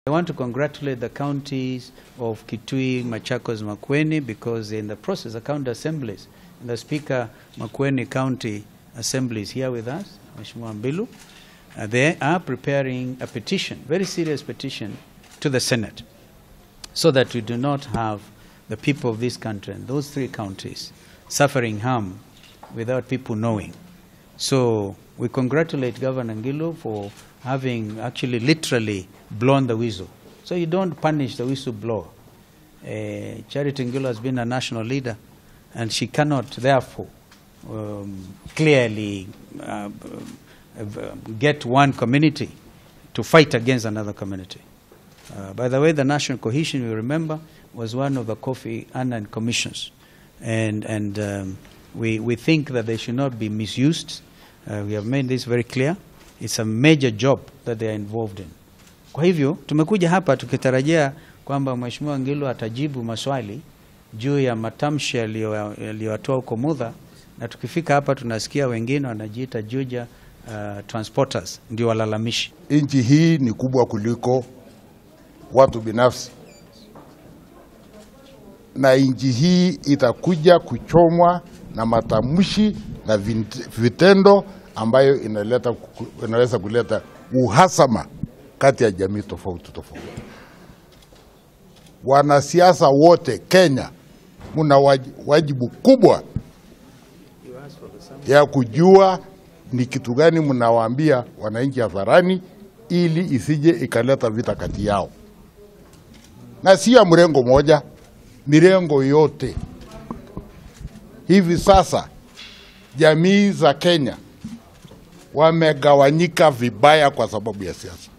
I want to congratulate the counties of Kitui, Machakos, Makueni, because in the process, the county assemblies, and the Speaker, Makueni County Assembly is here with us, Mheshimiwa Mbilu. They are preparing a petition, very serious petition, to the Senate, so that we do not have the people of this country and those three counties suffering harm without people knowing. So we congratulate Governor Ngilu for having actually literally blown the whistle. So you don't punish the whistleblower. Charity Ngilu has been a national leader, and she cannot, therefore, clearly get one community to fight against another community. By the way, the national cohesion, you remember, was one of the Kofi Annan commissions. And we think that they should not be misused. We have made this very clear. It's a major job that they are involved in. Kwa hivyo, tumekuja hapa tukitarajia kwamba Mheshimiwa Ngilu atajibu maswali juu ya matamshi aliyotoa huko Mudha, na tukifika hapa tunasikia wengine wanajiita Juja transporters ndio walalamishi. Nchi hii ni kubwa kuliko watu binafsi, na nchi hii itakuja kuchomwa na matamshi na vitendo ambayo inaweza kuleta uhasama kati ya jamii tofauti tofauti. Wanasiasa wote Kenya mna wajibu kubwa ya kujua ni kitu gani mnawaambia wananchi hadharani ili isije ikaleta vita kati yao. Na si ya mrengo moja, mirengo yote. Hivi sasa jamii za Kenya wamegawanyika vibaya kwa sababu ya siasa.